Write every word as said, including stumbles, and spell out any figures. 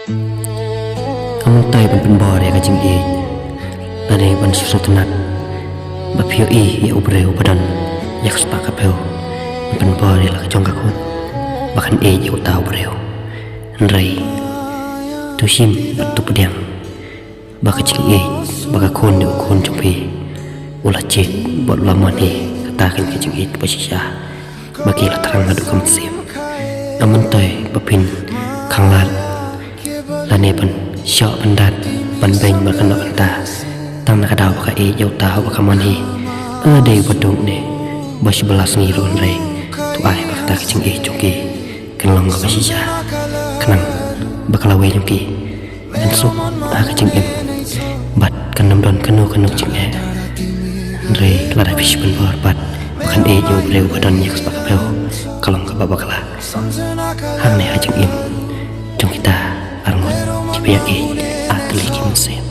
Kam myntoi ban pynbor ïa ka jingïeit lane ban sngewtynnat ba phi ïohi ïa u briew ba don ïa ka spah ka phew. Ban pynbor ïa la ka jong ka khun ba kan ïeit ïa uta u briew. Hynrei to shim bad to pdiang ba ka jingïeit ba ka khun ïa u khun jong phi u la jied bad u la mon hi, kata kan ka jingïeit ba shisha ba ki la thrang haduh ka mynsiem. Kam myntoi ba phin khanglad lane ban shoh ban dat ban beiñ ban kynnoh kynta tang na ka daw ba ka ïeit ïa uta uba ka mon hi. Lada dei ba duk ne ba shu ba la sngi ruh, hynrei to ai ba kata ka jingïeit jong ki kan long kaba shisha, khnang ba ka lawei jong ki kan suk ha ka jingim bad kan ym don kano kano jingeh. Hynrei lada phi shu pynbor pat ba kan ïeit ïa u briew ba don ïa ka spah ka phew, ka long kaba bakla hangne ha jingim jong kita arngut kiba ïeit ar tylli ki mynsiem.